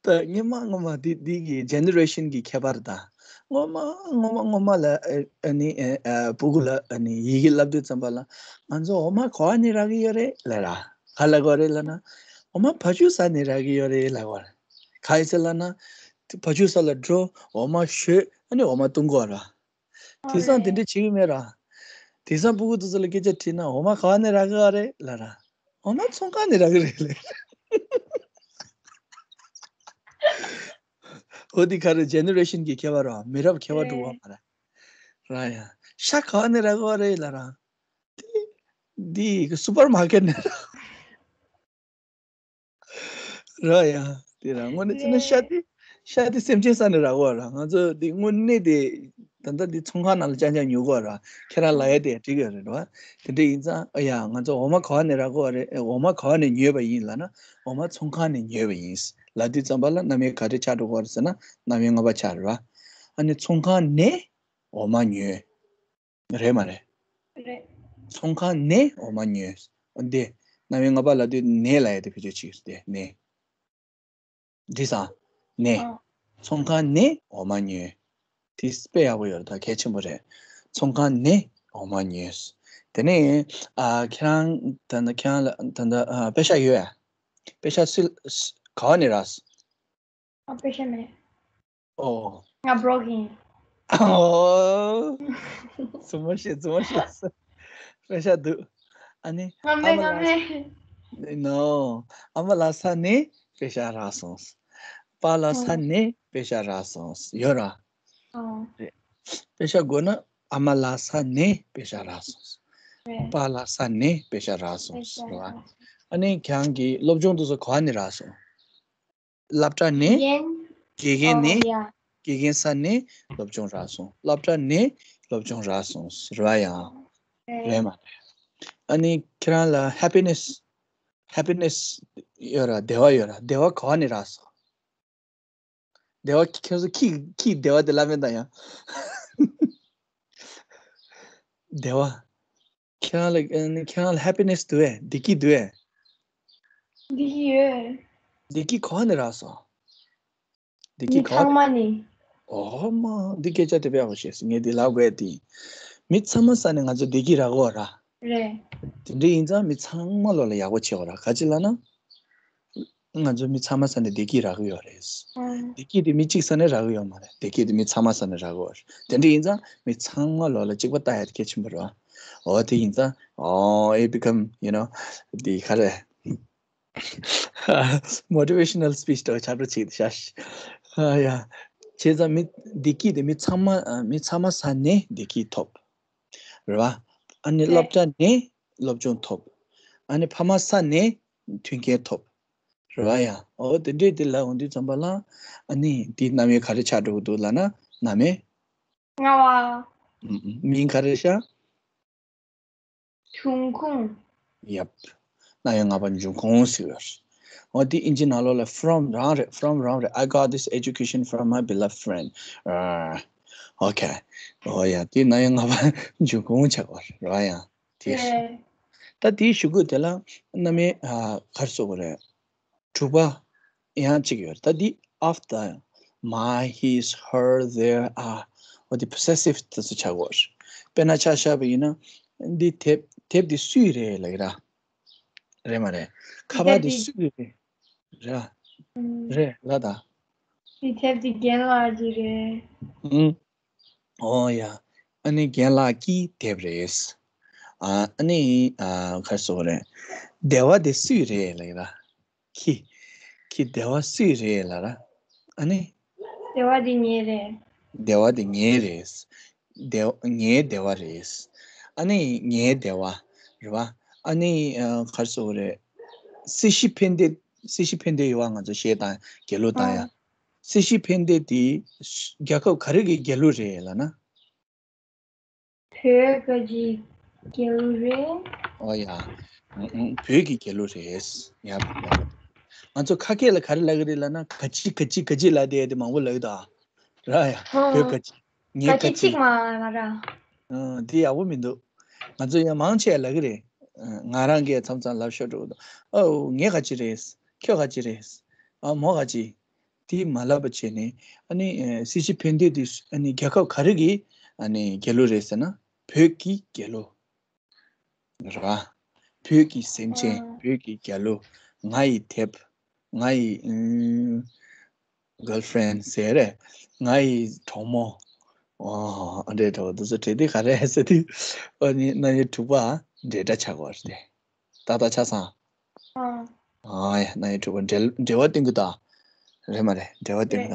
ད་སྔོན་མ་སྔོན་མ་འདི་འདི་གི་generation གི་ཁྱད་པར་དང་། སྔོན་མ་སྔོན་མ་སྔོན་མ་ལ་ཨ་ཨ་ནི་ཨ་ཨ་སྤུ་གུ་ལ་ཨ་ནི་ཡི་གེ་བསླབ་དུས་ཙམ་པ་ལ་ང་ཚོ་འོ་མ་ག་བ་ནས་རག་གི་ཡོད་རེད་ལབ་ར། ག་ལབ་དགོས་རེད་ལབ་ན། འོ་མ་བ་ཕྱུགས་ས་ནས་རག་གི་ཡོད་རེད་ལབ་དགོས་རེད། ག་ཡིན་ཟེར་ལབ་ན། བ་ཕྱུགས་ས་ལ་འགྲོ། འོ་མ་བཞོས། ཨ་ནི་འོ་མ་བཏུང་དགོས་ར། དེང་སང་དེ་འདྲ་བྱེད་ཀྱི་མེད་ར། དེང་སང་སྤུ་གུ་དེ་ཚོ་ལ་སྐད་ཆ་དྲིས་ན་འོ་མ་ག་བ་ནས་རག་གི་རེད་ལབ་ར། འོ་མ་ཚོང་ཁང་ནས་རག་གི་རེད་ལབ། འོ་དེ་ག་རེ་generation གི་ཁྱད་པར་ར། མི་རབས་ཁྱད་པར་འགྲོ་བ་མ་རེད། ར་ཡ། ཤ་ག་བ་ནས་རག་གི་རེད་ལབ་ར། དེ་དེ་སུ་པར་མར་ཀེཊ་ནས་རག་ར་ཡ། དེ་ར་དངོས་གནས་བྱས་ན་ཤ་དེ་ཤ་དེ་སེམས་ཅན་ས་ནས་རག་གོ་ར། ང་ཚོ་དེ་དངོས་གནས་དེ་ད་ལྟ་དེ་ཚོང་ཁང་ནང་ལ་རྐྱང་རྐྱང་ཉོ་གོ་ར། ཁྱེད་རང་ལབ་ཡ་དེ་འགྲིག་ཡོད་རེད་བ། དེ་འདྲ་ཡིན་ཙང་ཨ་ཡ་ང་ཚོ་འོ་མ་ག་བ་ནས་རག་གོ་རེད། འོ་མ་ག་བ་ནས་ཉོས་པ་ཡིན་ལབ་ན། འོ་མ་ཚོང་ཁང་ནས་ཉོས་པ་ཡིན་ལབ་དུས་ཙམ་པ་ལ་རྣམ་དབྱེ་ག་རེ་ཆགས་འགྲོ་གོ་རེད་ཟེར་ན་རྣམ་དབྱེ་ལྔ་པ་ཆགས་རེད་བ། ཨ་ནི་ཚོང་ཁང་ནས་འོ་མ་ཉོས། རེད་མ་རེད། རེད། ཚོང་ཁང་ནས་འོ་མ་ཉོས། འདི། རྣམ་དབྱེ་ལྔ་པ་ལབ་དུས་ནས་ལབ་ཡ་དེ་བེད་སྤྱོད་བྱེད་ཀྱི་རེད་ནས། འགྲིག་སོང་། ནས། ཨ། ཚོང་ཁང་ནས་འོ་མ་ཉོས། དེ་དཔེ་ཡག་པོ་ཡོད་རེད་ད་གལ་ཆེན་པོ་རེད། ཚོང་ཁང་ནས་འོ་མ་ཉོས། དེ་ནས་ཨ་ཁྱེད་རང་ད་ལྟ་ཁྱེད་རང་ལ་ད་ལྟ་ཨ་པེ་ཤག་ཡོད་ཨ། པེ་ཤག་སུ་ག་བ་ནས་རག་ཨ་པེ་ཤག་མེད། ཨོ། ང་བྷྲོག་ཡིན། ཨོ། རྫུན་མ་བཤད་རྫུན་མ་བཤད། པེ་ཤག་འདུག་ཨ་ནི། ང་མེད་ང་མེད། ནོ། ཨ་མ་ལགས་ས་ནས་པེ་ཤག་རག་སོང་། པཱ་ལགས་ས་ནས་པེ་ཤག་རག་སོང་ཡོད་ར། ཨོ། རེད། པེ་ཤག་དགོས་ན་ཨ་མ་ལགས་ས་ནས་པེ་ཤག་རག་སོང་། རེད། པཱ་ལགས་ས་ནས་པེ་ཤག་རག་སོང་། པེ་ཤག་རེད་བ། རག་སོང་། ཨ་ནི་ཁྱེད་རང་གི་སློབ་སྦྱོང་དེ་ཚོ་ག་བ་ནས་རག་སོང་། སློབ་གྲྭ་ནས། དགེ་རྒན། དགེ་རྒན་ནས། ཨོ་ཡ། དགེ་རྒན་ས་ནས་སློབ་སྦྱོང་རག་སོང་། སློབ་གྲྭ་ནས་སློབ་སྦྱོང་རག་སོང་རེད་བ་ཡ། རེད། རེད་མ་རེད། ཨ་ནི་ཁྱེད་རང་ལ་ཧེ་པི་ནེ་སི། ཧེ་པི་ནེ་སི་ཡོད་ར་བདེ་བ་ཡོད་ར་བདེ་བ་ག་བ་ནས་རག་སོང་། བདེ་བ་ཁྱེད་ཚོ་ཁྱི་ཁྱི་བདེ་བ་དེ་ལབ་མེད་ད་ཡ། བདེ་བ། ཁྱེད་རང་ལ་ཨ་ནི་ཁྱེད་རང་ལ་ཧེ་པི་ནེ་སི་འདུག་གས། བདེ་སྐྱིད་འདུག་གས། བདེ་སྐྱིད་ཡོད། བདེ་སྐྱིད་ག་བ་ནས་རག་སོང་། བདེ་སྐྱིད་ག་བ། མི་ཚང་མ་ནས། ཨོ་མ། འདི་སྐད་ཆ་དེ་དཔེ་ཡག་པོ་བཤད་སོང་། ངས་འདི་ལབ་དགོས་དེ། མི་ཚང་མ་ས་ནས་ང་ཚོ་བདེ་སྐྱིད་རག་གི་ཡོད་ར། རེད། དེ་འདྲ་ཡིན་ཙང་མི་ཚང་མ་ལོ་ལ་ཡག་པོ་བྱེད་དགོས་ར། ག་ཅི་ལབ་ན། ང་ཚོ་མི་ཚང་མ་ས་ནས་བདེ་སྐྱིད་རག་གི་ཡོད་རེད། ཨང་། བདེ་སྐྱིད་དེ་མི་གཅིག་ས་ནས་རག་གི་ཡོད་མ་རེད། བདེ་སྐྱིད་དེ་མི་ཚང་མ་ས་ནས་རག་གི་ཡོད་རེད། དེ་འདྲ་ཡིན་ཙང་མི་ཚང་མ་ལོ་ལ་གཅིག་པ་ལྟ་ཡ་དེ་གལ་ཆེན་པོ་རེད་བ། འོ་དེ་ཡིན་ཙང་ཨོ་it become you know དེ་ག་རེ། Motivational speech དེ་ཆགས་འགྲོ་བྱེད་ཤག་ཨ་ཡ། བྱས་ཙང་མི་བདེ་སྐྱིད་དེ་མི་ཚང་མ་ཨ་མི་ཚང་མ་ས་ནས་བདེ་སྐྱིད་ཐོབ། རེད་བ། ཨ་ནི་རེད། སློབ་གྲྭ་ནས་སློབ་སྦྱོང་ཐོབ། ཨ་ནི་ཕ་མ་ས་ནས་མཐུན་རྐྱེན་ཐོབ། རེད་བ་ཡ། འོ་དེ་འདྲས་དེ་ལ་འོང་དུས་ཙམ་པ་ལ་ཨ་ནི་དེའི་རྣམ་དབྱེ་ག་རེ་ཆགས་འགྲོ་གི་འདུག་ལབ་ན། རྣམ་དབྱེ། ལྔ་བ། ཨུམ་ཨུམ། མིང་ག་རེ་ཤག་འབྱུང་ཁུངས། ཡབ། རྣམ་དབྱེ་ལྔ་པ་འབྱུང་ཁུངས་ཟེར་བ་རེད། འོ་དེ་ཨིན་ཇི་ནང་ལོགས་ལ་from རང་རེད། From རང་རེད། I got this education from my beloved friend. ཨ། Okay. འོ་ཡ། དེ་རྣམ་དབྱེ་ལྔ་པ་འབྱུང་ཁུངས་ཆགས་པ་རེད་བ་ཡ། དེ་རེད། ད་དེའི་གཞུག་གུ་དེ་ལ་རྣམ་དབྱེ་ཨ་ག་རེ་ཟེར་དགོས་རེད། དྲུག་པ་ཡང་གཅིག་ཡོད་རེད། ད་འདི་of དང་my, his, her, their, our འོ་དེ་possessive དེ་ཚོ་ཆགས་ཀྱི་ཡོད་རེད། དཔེར་ན་ཆ་བཞག་པ་ཡིན་ན། འདི་དེབ་དེབ་འདི་སུའི་རེད་ལབ་ཀྱི་ར། རེད་མ་རེད། ཁ་པར་དེ་དེབ་འདི་སུའི་རེད། རེད་ཨ། ཨུམ། རེད་ལབ་དང་། འདི་དེབ་འདི་རྒན་ལགས་ཀྱི་རེད། ཨུམ། ཨོ་ཡ། ཨ་ནི་རྒན་ལགས་ཀྱི་དེབ་རེད། ཨ་ཨ་ནི་ཨ་ག་རེ་ཟེར་དགོས་རེད། སྡེ་བ་དེ་སུའི་རེད་ལབ་ཀྱི་ར། ཁྱི། ཁྱི་སྡེ་བ་སུའི་རེད་ལབ་ར། ཨ་ནི། སྡེ་བ་འདི་ངའི་རེད། སྡེ་བ་འདི་ངའི་རེད། སྡེ་ངའི་སྡེ་བ་རེད། ཨ་ནི་ངའི་སྡེ་བ་རེད་བ། ཨ་ནི་ཨ་ག་རེ་ཟེར་དགོས་རེད། སྲིད་ཞི་ཕན་བདེ། སྲིད་ཞི་ཕན་བདེ་ཡོད་བ། ང་ཚོ་གཞས་དང་རྒྱལ་གླུ་དང་ཡ། ཨ། སྲིད་ཞི་ཕན་བདེ་དེ་རྒྱལ་ཁབ་ག་རེ་གི་རྒྱལ་གླུ་རེད་ལབ་ན། བོད་ག་ཅི་རྒྱལ་གླུ་རེད། ཨོ་ཡ། ཨུ་ཨུ། བོད་ཀྱི་རྒྱལ་གླུ་རེད། ཡ་ཡ། ང་ཚོ་ཁ་སྐད་ལ་ག་རེ་ལབ་ཀྱི་རེད་ལབ་ན། ག་ཅི་ག་ཅི་ག་ཅི་ལབ་བསྡད་དེ་མང་པོ་ལབ་ཀྱི་འདུག་ཨ། ར་ཡ། ཧོ། བོད་ག་ཅི། ངས་ག་ག་ཅི། ཅི་གཅིག་མ་མ་ར། ཨ། དེ་ཡག་པོ་མི་འདུག་ང་ཚོ་ཡང་མང་ཆེ་ལབ་ཀྱི་རེད། ཨ། ང་རང་གིས་མཚམས་མཚམས་ལབ་ཤོར་འགྲོ་གི་འདུག་ཨོ། ངས་ག་ཅི་རེད། ཁྱོད་ག་ཅི་རེད། ཨ། མོ་ག་ཅི། དེ་མ་ལབ་པ་བྱས་ནས། ཨ་ནི་ཨ་སྲིད་ཞི་ཕན་བདེ་དེ་ཨ་ནི་རྒྱལ་ཁབ་ག་རེ་གི་ཨ་ནི་རྒྱལ་གླུ་རེད་ཟེར་ན། བོད་ཀྱི་རྒྱལ་གླུ་རེད་བ། བོད་ཀྱི་སེམས་ཅན། ཨ། བོད་ཀྱི་རྒྱལ་གླུ། ང་ཡི་དེབ། ང་ཡི་ཨུམ། girlfriend ཟེར་རེད། ང་ཡི་གྲོགས་མོ། ཨོ། ཨ་འདྲས་འདྲ་བོ་དེ་ཚོ་བྲིས་དེ་ག་རེ་ཟེར་དུས། ཨ་ནི་རྣམ་དབྱེ་དྲུག་པ་འབྲེལ་སྒྲ་ཆགས་པ་རེད། ཏག་ཏག་ཆགས་སོང་། ཨ། ཨ་ཡ། རྣམ་དབྱེ་དྲུག་པ་འབྲེལ་འབྲེལ་བ་སྟོན་གྱི་འདུག་རེད་མ་རེད། འབྲེལ་བ་སྟོན་གྱི་འདུག་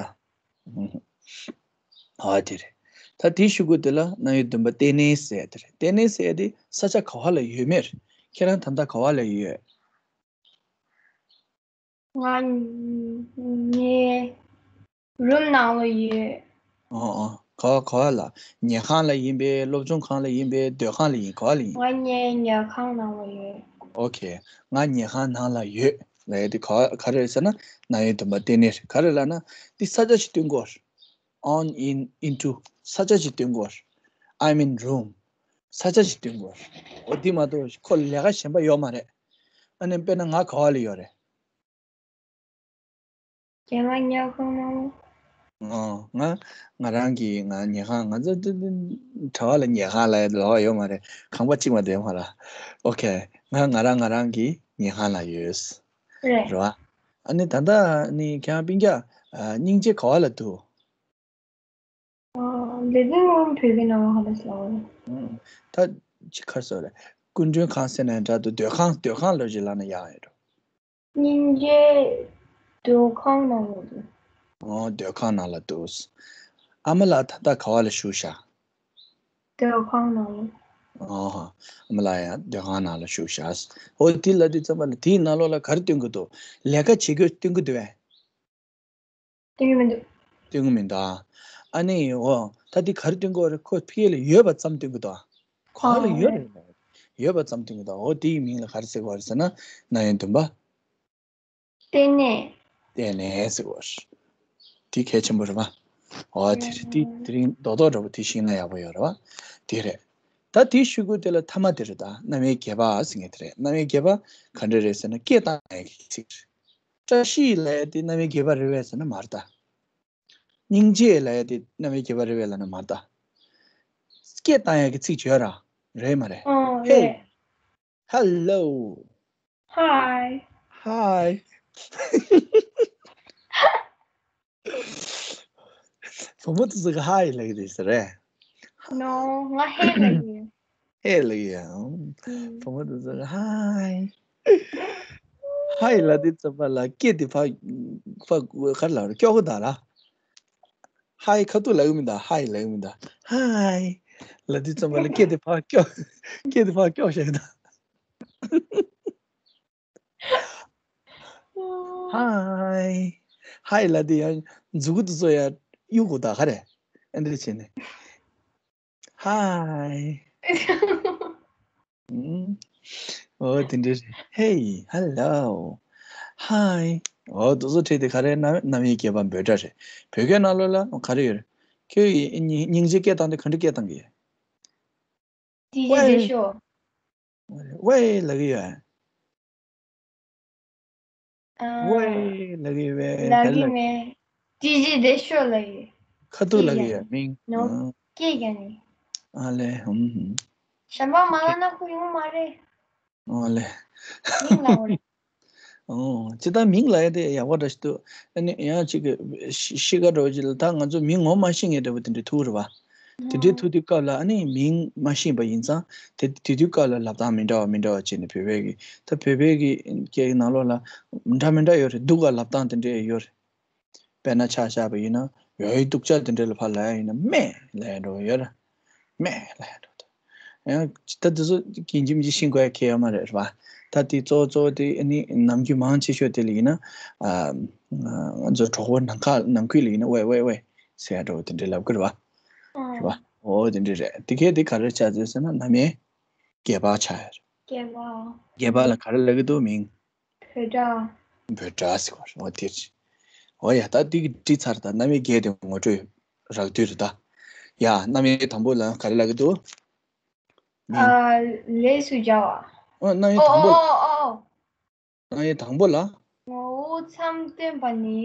ཨ་དེ་རེད། ད་དེའི་གཞུག་གུ་དེ་ལ་རྣམ་དབྱེ་བདུན་པ་རྟེན་གནས་ཟེར་དེ་རེད། རྟེན་གནས་ཟེར་དེ་ས་ཆ་ག་བ་ལ་ཡོད་མེད། ཁྱེད་རང་ད་ལྟ་ག་བ་ལ་ཡོད། ང་ངའི་རུམ་ནང་ལ་ཡོད། ཨོ་ཨོ། ག་བ་ག་བ་ལ། ཉལ་ཁང་ལ་ཡིན་པས། སློབ་སྦྱོང་ཁང་ལ་ཡིན་པས། སྡོད་ཁང་ལ་ཡིན། ག་བ་ལ་ཡིན། ང་ངའི་ཉལ་ཁང་ནང་ལ་ཡོད། ཨོ་ཁེ། ང་ཉལ་ཁང་ནང་ལ་ཡོད་ལབ་ཡས་དེ་ག་བ་ག་རེ་རེད་ཟེར་ན། རྣམ་དབྱེ་བདུན་པ་རྟེན་གནས་རེད། ག་རེ་ལབ་ན། འདི་ས་ཆ་ཞིག་སྟོན་དགོས། on in into ས་ཆ་ཞིག་སྟོན་དགོས། I'm in room ས་ཆ་ཞིག་སྟོན་དགོས། འོ་འདི་མ་གཏོགས་ཁོ་ལས་ཀ་གཞན་པ་ཡོད་མ་རེད། ཨ་ནི་དཔེར་ན་ང་ག་བ་ལ་ཡོད་རེད། རྒན་ལགས་ཉལ་ཁང་ནང་། ཨོ། ང་ང་རང་གི་ང་ཉལ་ཁང་། ང་ཚོ་འདི་འདི་གྲྭ་བ་ལ་ཉལ་ཁང་ལ་ལོགས་ཡོད་མ་རེད། ཁང་པ་གཅིག་མ་རེད་མ་ར། ཨོ་ཁེ། ང་ང་རང་ང་རང་གི་ཉལ་ཁང་ལ་ཡོད། རེད། རེད་བ། ཨ་ནི་ད་ལྟ་ནི་ཁྱེད་རང་སྤུན་ཀྱག་ཨ་སྙིང་རྗེ་ག་བ་ལ་འདུག་ཨ། living room བོད་ཀྱི་ནང་ལ་ཧ་ལས་སླ་བོ་རེད། ཨང་། ད་ཅི་ག་རེ་ཟེར་རེད། སྐུ་མགྲོན་ཁང་ཟེར་ན་འདྲ་འདུག་སྡོད་ཁང་། སྡོད་ཁང་ལོ་ཅིག་ལབ་ན་ཡག་ཡོད་འགྲོ། སྙིང་རྗེ་སྡོད་ཁང་ནང་ལ་འདུག་ཨོ། སྡོད་ཁང་ནང་ལ་འདུག་ཨ་མ་ལགས་ད་ལྟ་ག་བ་ལ་བཞུགས་ཤག་སྡོད་ཁང་ནང་ལ། ཨོ། ཨ་མ་ལགས་ཡང་སྡོད་ཁང་ནང་ལ་བཞུགས་ཤག་ཨོ། དེ་ལབ་དུས་ཙམ་པ་ལ་དེའི་ནང་ལོགས་ལ་ག་རེ་སྟོན་གྱི་འདུག་ལས་ཀ་བྱེད་རྒྱུ་སྟོན་གྱི་འདུག་བས། སྟོན་གྱི་མི་འདུག་སྟོན་གྱི་མི་འདུག་ཨ་ནི་འོ། ད་འདི་ག་རེ་སྟོན་གྱི་ཡོད་རེད། ཁོ་ཕ་གི་ལ་ཡོད་པ་ཙམ་སྟོན་གྱི་འདུག་ཁོ་ཨ་ལ་ཡོད་རེད། ཡོད་པ་ཙམ་སྟོན་གྱི་འདུག་འོ་དེའི་མིང་ལ་ག་རེ་ཟེར་གྱི་ཡོད་རེད་ཟེར་ན། རྣམ་དབྱེ་བདུན་པ། རྟེན་གནས། རྟེན་གནས་ཟེར་གྱི་ཡོད་རེད། དེ་གལ་ཆེན་པོ་རེད་པ། འོ་དེ་རེད། དེ་དེ་རིང་རྡོག་རྡོག་འདྲ་པོ་དེ་ཤེས་ན་ཡག་པོ་ཡོད་རེད་པ། དེ་རེད། ད་དེའི་གཞུག་གུ་དེ་ལ་ཐ་མ་དེ་རེད། ད་རྣམ་དབྱེ་བརྒྱད་པ་ཟེར་མཁན་དེ་རེད། རྣམ་དབྱེ་བརྒྱད་པ་ག་འདྲ་རེད་ཟེར་ན། སྐད་བཏང་ཡག་གི་ཚིག་རེད། བཀྲ་ཤིས་ལབ་ཡག་དེ་རྣམ་དབྱེ་བརྒྱད་པ་རེད་པས་ཟེར་ན་མ་རེད་ད། སྙིང་རྗེ་ལབ་ཡག་དེ་རྣམ་དབྱེ་བརྒྱད་པ་རེད་པས་ལབ་ན་མ་རེད་ད། སྐད་བཏང་ཡག་གི་ཚིག་བརྗོད་ར། རེད་མ་རེད། ཨོ། Hey. རེད། Hello. Hi. Hi. བུ་མོ་དེ་ཚོ་གིས་hi ལབ་ཀྱི་རེད་ཟེར་རེད། No, ང་hey ལབ་ཀྱི་ཡོད། Hey ལབ་ཀྱི་ཡོད། ཨང་། ཨང་། བུ་མོ་དེ་ཚོ་གིས་hi. ཧའི་ལབ་དུས་ཙམ་པ་ལ་སྐད་དེ་ཕར་ཕར་ག་རེ་ལབ་རེད། སྐྱོ་གི་ད་ར། ཧའི་ཁ་ཐུག་ལབ་གི་མི་འདུག་ཧའི་ལབ་གི་མི་འདུག་ཧའི་ལབ་དུས་ཙམ་པ་ལ་སྐད་དེ་ཕར་སྐྱོ། སྐད་དེ་ཕར་སྐྱོ་བྱེད་གི་འདུག་ཧའི། ཧའི་ལབ་དུས་ཡང་མཛུ་གུ་དེ་ཚོ་ཡང་གཡུག་དགོས་ད་ག་རེ། ཨ་འདྲ་བྱས་ནས། ཧའི། ཨུམ། ཨོ་དེ་འདྲ་རེད། Hey, hello. Hi. ཨོ་དེ་ཚོ་ཁྲིད་དེ་ག་རེ་རྣམ་རྣམ་དབྱེ་བརྒྱད་པ་འབོད་སྒྲ་རེད། བོད་སྐད་ནང་ལོགས་ལ་ག་རེ་ཡོད་རེད། ཁྱོད་ཀྱིས་སྙིང་སྙིང་རྗེ་སྐད་བཏང་དུས་ག་འདྲ་སྐད་བཏང་གི་ཡོད། ཅི་ཞིག་ཝེ། བདེ་ཤོག་ཝེ་ལབ་གི་ཡོད། ཨ། ཝེ་ལབ་གི་ཡོད་པས། ལབ་ག་རེ་གི་ལབ། མེད། ཅི་ཞིག་བདེ་ཤོག་ལབ་ཡོད། ཁ་ཐུག་ལབ་གི་ཡོད། མིང་། ནོ། ཨ། སྐད་རྒྱག་ནི། ཨ་ལེ། ཧུམ་ཧུམ། གཞན་པ་མ་ལབ་ན་ཁུ་ཡོང་མ་རེད། ཨ་ལེ། མིང་ལབ་དགོས་རེད། ཨོ། ཇི་ལྟར་མིང་ལབ་ཡ་དེ་ཡག་པོ་འདྲ་ཞིག་འདུག་ཨ་ནི་ཡང་ཅིག་གི་ཤི་ཤི་ཁ་འདྲ་བོ་ཅིག་ལ་ད་ང་ཚོ་མིང་ངོ་མ་ཤེས་མཁན་འདྲ་བོ་དེ་འདྲ་ཐུག་རེད་བ། དེ་འདྲའི་ཐུག་དུས་སྐབས་ལ་ཨ་ནི་མིང་མ་ཤེས་པ་ཡིན་ཙང་དེ་དེ་དུས་སྐབས་ལ་ལབ་སྟངས་མི་འདྲ་བ་མི་འདྲ་བ་བྱས་ནས་བོད་པའི་གི་ད་བོད་པའི་གི་སྐད་ནང་ལོགས་ལ་འདྲ་མི་འདྲ་ཡོད་རེད། འདུག་ག་ལབ་སྟངས་དེ་འདྲ་ཡོད་རེད། དཔེར་ན་ཆ་བཞག་པ་ཡིན་ན་ཡོའི་སྡུག་ཅག་དེ་འདྲ་ལ་ཕར་ལབ་ཡ་ཡིན་ན་སྨད་ལབ་ཡ་འདྲ་བོ་ཡོད་རེད། སྨད་ལབ་ཡ་འདྲ་བོ་འདུག་ཡང་ད་དེ་ཚོ་ཡིན་གཅིག་མིན་གཅིག་ཤེས་དགོས་ཡ་གལ་ཡོད་མ་རེད་རེད་བ། ད་དེ་གཙོ་བོ་གཙོ་བོ་དེ་ཨ་ནི་ནམ་རྒྱུན་མང་ཆེ་ཤོས་དེ་ལ་ཡིན་ན་ཨ་ང་ཚོ་གྲོགས་པོ་ནང་ཁ་ནང་ཁུལ་ལ་ཡིན་ན་ཝེ་ཝེ་ཝེ་ཟེར་ཡ་འདྲ་བོ་དེ་འདྲ་ལབ་གི་རེད་བ། རེད་བ། ཨོ་དེ་འདྲ་རེད། དེ་གས་དེ་ག་རེ་ཆགས་ཚོད་ཟེར་ན་རྣམ་དབྱེ་བརྒྱད་པ་ཆགས་ཡ་རེད། བརྒྱད་པ། བརྒྱད་པ་ལ་ག་རེ་ལབ་གི་འདུག་མིང་། བོད་སྒྲ། བོད་སྒྲ་ཟེར་བ་རེད། འོ་དེ་རེད། འོ་ཡ་ད་འདི་གི་བྲིས་ཚར། ད་རྣམ་དབྱེ་བརྒྱད་དེ་ངོ་སྤྲོད་རགས་བསྡུས་རེད་ད། ཡ་རྣམ་དབྱེ་དང་པོ་ལ་ག་རེ་ལབ་གི་འདུག་མིང་། ཨ། ལས་སུ་བྱ་བ། ཨོ་རྣམ་དབྱེ་དང་པོ། ཨོ་ཨོ་ཨོ་ཨོ། རྣམ་དབྱེ་དང་པོ་ལ། ངོ་བོ་ཙམ་སྟོན་པ་ནི།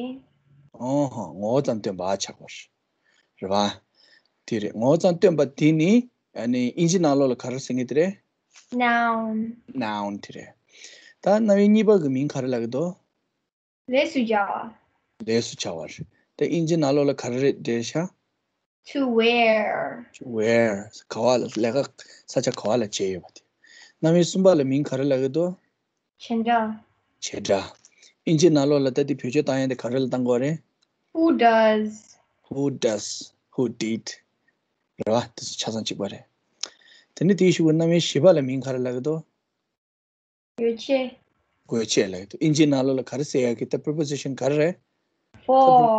ཨོ་ཧོ། ངོ་བོ་ཙམ་སྟོན་པ་ཆགས་པ་རེད། རེད་བ། དེ་རེད། ངོ་བོ་ཙམ་སྟོན་པ་དེ་ནི་ཨ་ནི་ཨིན་ཇི་ནང་ལོགས་ལ་ག་རེ་ཟེར་གི་དེ་རེད། Noun། Noun་དེ་རེད། ད་རྣམ་དབྱེ་གཉིས་པ་གི་མིང་ག་རེ་ལབ་གི་འདུག་ལས་སུ་བྱ་བ། ལས་སུ་བྱ་བ་རེད། ད་ཨིན་ཇི་ནང་ལོགས་ལ་ག་རེ་རེད་འགྲེལ་བཤད། To where། To where། ག་བ་ལ་ལས་ཀ་ས་ཆ་ག་བ་ལ་བྱས་ཡོད་པ་དེ། རྣམ་དབྱེ་གསུམ་པ་ལ་མིང་ག་རེ་ལབ་གི་འདུག་བྱེད་སྒྲ། བྱེད་སྒྲ། ཨིན་ཇི་ནང་ལོགས་ལ་ད་དེ་བེད་སྤྱོད་བཏང་ཡ་དེ་ག་རེ་ལ་བཏང་དགོས་རེད། Who does། Who does། Who did། རེད་བ། དེ་ཚོ་ཆ་ཚང་གཅིག་པ་རེད། དེ་ནས་དེའི་གཞུག་གུ་རྣམ་དབྱེ་བཞི་པ་ལ་མིང་ག་རེ་ལབ་གི་འདུག་དགོས་ཆེད། དགོས་ཆེད་ལབ་ཀྱི་འདུག་ཨིན་ཇིའི་ནང་ལོགས་ལ་ག་རེ་ཟེར་ཡག་གི་ད་preposition ག་རེ་རེད། For།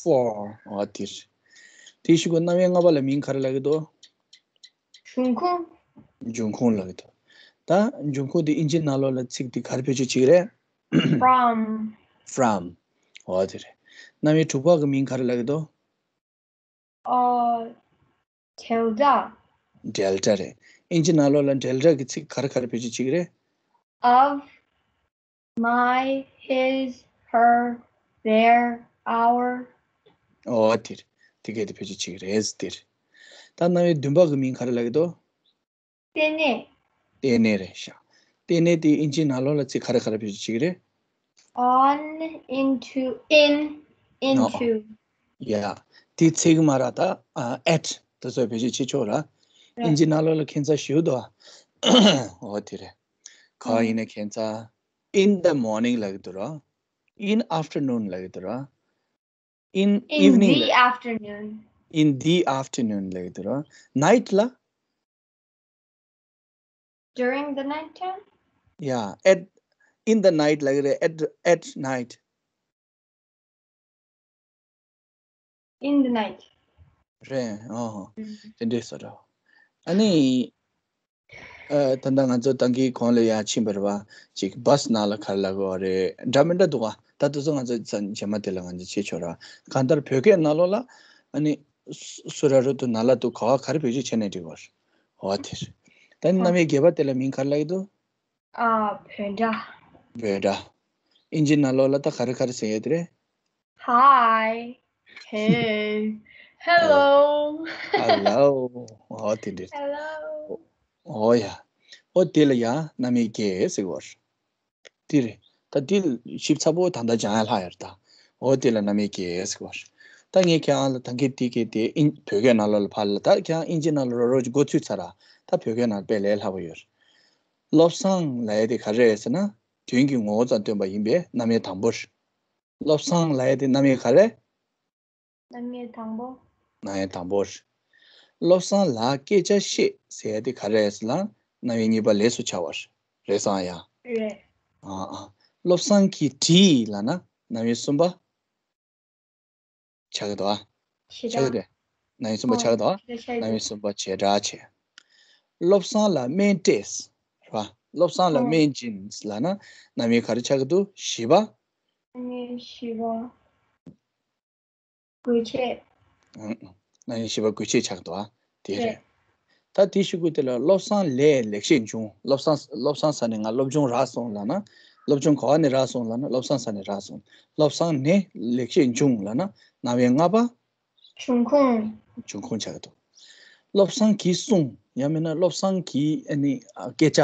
For། འོ་དེ་རེད། དེའི་གཞུག་གུ་རྣམ་དབྱེ་ལྔ་པ་ལ་མིང་ག་རེ་ལབ་ཀྱི་འདུག་འབྱུང་ཁུངས། འབྱུང་ཁུངས་ལབ་ཀྱི་འདུག་ད་འབྱུང་ཁུངས་དེ་ཨིན་ཇིའི་ནང་ལོགས་ལ་ཚིག་དེ་ག་རེ་བེད་སྤྱོད་བྱེད་ཀྱི་རེད། From། From། འོ་དེ་རེད། རྣམ་དབྱེ་དྲུག་པ་གི་མིང་ག་རེ་ལབ་ཀྱི་འདུག་ཨོ། འབྲེལ་སྒྲ། འབྲེལ་སྒྲ་རེད། ཨིན་ཇི་ནང་ལོགས་ལ་འབྲེལ་སྒྲ་གི་ཚིག་ག་རེ་ག་རེ་བེད་སྤྱོད་བྱེད་ཀྱི་རེད། Of། My། His། Her། Their། Our། ཨོ་དེ་རེད། དེ་གས་དེ་བེད་སྤྱོད་བྱེད་ཀྱི་རེད་དེ་རེད། ད་རྣམ་དབྱེ་བདུན་པ་གི་མིང་ག་རེ་ལབ་ཀྱི་འདུག་ལྟེ་གནས། ལྟེ་གནས་རེད་ཤག་ལྟེ་གནས་དེ་ཨིན་ཇིའི་ནང་ལོགས་ལ་ཚིག་ག་རེ་ག་རེ་བེད་སྤྱོད་བྱེད་ཀྱི་རེད། On། Into། In། Into། ཡ། དེ་ཚིག་མ་ར་ད་at་དེ་ཚོ་བེད་སྤྱོད་བྱེད་ཆོག་ར། ཨིན་ཇིའི་ནང་ལོགས་ལ་ཁྱད་མཚར་ཞེ་པོ་འདུག་ཨ། འོ་དེ་རེད། ག་ཡིན་ན་ཁྱད་མཚར། In the morning་ལབ་ཀྱི་འདུག་ར། In afternoon་ལབ་ཀྱི་འདུག་ར། In evening་ལབ། In the afternoon། In the afternoon་ལབ་ཀྱི་འདུག་ར། Night་ལ། During the night time? Yeah, at, in the night ལབ་ཀྱི་རེད། At, at night. In the night. རེད། ཨོ། དེ་འདྲས་སོ་ར། ཨ་ནི། ཨ། ད་ལྟ་ང་ཚོ་ཏང་གི་གོང་ལ་ཡར་ཕྱིན་པ་རེད་བ། ཅིག་བྷ་སི་ནང་ལ་ག་རེ་ལབ་དགོས་རེད། འདྲ་མི་འདྲ་འདུག་བ། ད་དེ་ཚོ་ང་ཚོ་རྗེས་མ་དེ་ལ་ང་ཚོ་བྱེད་ཆོག་ར། གང་ལྟར་བོད་སྐད་ནང་ལོགས་ལ་ཨ་ནི་སུ་ར་རུ་དུ་ན་ལ་དུ་ག་བ་ག་རེ་བེད་སྤྱོད་བྱས་ནས་འགྲིག་གོ། འོ་དེ་རེད། ད་ནི་རྣམ་དབྱེ་བརྒྱད་པ་དེ་ལ་མིང་ག་རེ་ལབ་ཀྱི་འདུག་ཨ། བོད་སྒྲ། བོད་སྒྲ། ཨིན་ཇི་ནང་ལོགས་ལ་ད་ག་རེ་ག་རེ་ཟེར་ཡོད་དེ་རེད། Hi། Hey། Hello། Hello། འོ་དེ་འདྲ། Hello། འོ་ཡ། འོ་དེ་ལ་ཡ་རྣམ་དབྱེ་བརྒྱད་ཟེར་གོ། དེ་རེད། ད་དེ་ཞིབ་ཚགས་པོ་ད་ལྟ་སྦྱང་ཡ་ལྷག་ཡོད་རེད་ད། འོ་དེ་ལ་རྣམ་དབྱེ་བརྒྱད་ཟེར་གོ། ད་ངས་ཁྱེད་རང་ལ་ད་གིན་དེ་གི་དེ་ཨིན་བོད་སྐད་ནང་ལོགས་ལ་ཕར་ལ་ད་ཁྱེད་རང་ཨིན་ཇི་ནང་ལ་རོ་རོ་ཅིག་མགོ་ཚུད་ཚར་ར། ད་བོད་སྐད་ནང་དཔེ་ལས་སླ་པོ་ཡོད་རེད། བློ་བཟང་ལབ་ཡ་དེ་ག་རེ་རེད་ཟེར་ན། དོན་གྱི་ངོ་བོ་ཙམ་སྟོན་པ་ཡིན་པས་རྣམ་དབྱེ་དང་པོ་རེད། བློ་བཟང་ལབ་ཡ་དེ་རྣམ་དབྱེ་ག་རེ། རྣམ་དབྱེ་དང་པོ། རྣམ་དབྱེ་དང་པོ་རེད། བློ་བཟང་ལ་སྐད་ཆ་བཤད་ཟེར་ཡ་དེ་ག་རེ་རེད་ཟེར་ན་རྣམ་དབྱེ་གཉིས་པ་ལས་སུ་བྱ་བ་རེད། རེད་བཟང་ཡ། རེད། ཨ་ཨ། བློ་བཟང་གིས་བྲིས་ལབ་ན་རྣམ་དབྱེ་གསུམ་པ། ཆགས་ཀྱི་འདུག་ཨ། བྱེད་ཆགས་ཀྱི་སྒྲ། རེད། རྣམ་དབྱེ་གསུམ་པ་ཆགས་ཀྱི་འདུག་ཨ། བྱེད་སྒྲ་ཆགས་རྣམ་དབྱེ་ཀྱི་གསུམ་པ་བྱེད་སྒྲ་བྱས། བློ་བཟང་ལ་སྨན་སྤྲད། རེད་པ། བློ་བཟང་ལ་ཨོ། སྨན་སྦྱིན་ལབ་ན་རྣམ་དབྱེ་ག་རེ་ཆགས་ཀྱི་འདུག་བཞི་པ། རྣམ་དབྱེ་བཞི་པ། དགོས་ཆེད། ཨང་། རྣམ་དབྱེ་བཞི་པ་དགོས་ཆེད་ཆགས་འདུག་ཨ། དེ་རེད། རེད། ད་དེའི་གཞུག་གུ་དེ་ལ་བློ་བཟང་ལས་ལེགས་བཤད་འབྱུང་། བློ་བཟང་བློ་བཟང་ས་ནས་ང་སློབ་སྦྱོང་རག་སོང་ལབ་ན། སློབ་སྦྱོང་ག་བ་ནས་རག་སོང་ལབ་ན་བློ་བཟང་ས་ནས་རག་སོང་། བློ་བཟང་ནས་ལེགས་བཤད་འབྱུང་ལབ་ན་རྣམ་དབྱེ་ལྔ་པ། འབྱུང་ཁུངས། འབྱུང་ཁུངས་ཆགས་འདུག་བློ་བཟང་གིས་གསུངས། ཡང་མིན་ན་བློ་བཟང་གིས་ཨ་ནི་ཨ་སྐད་ཆ་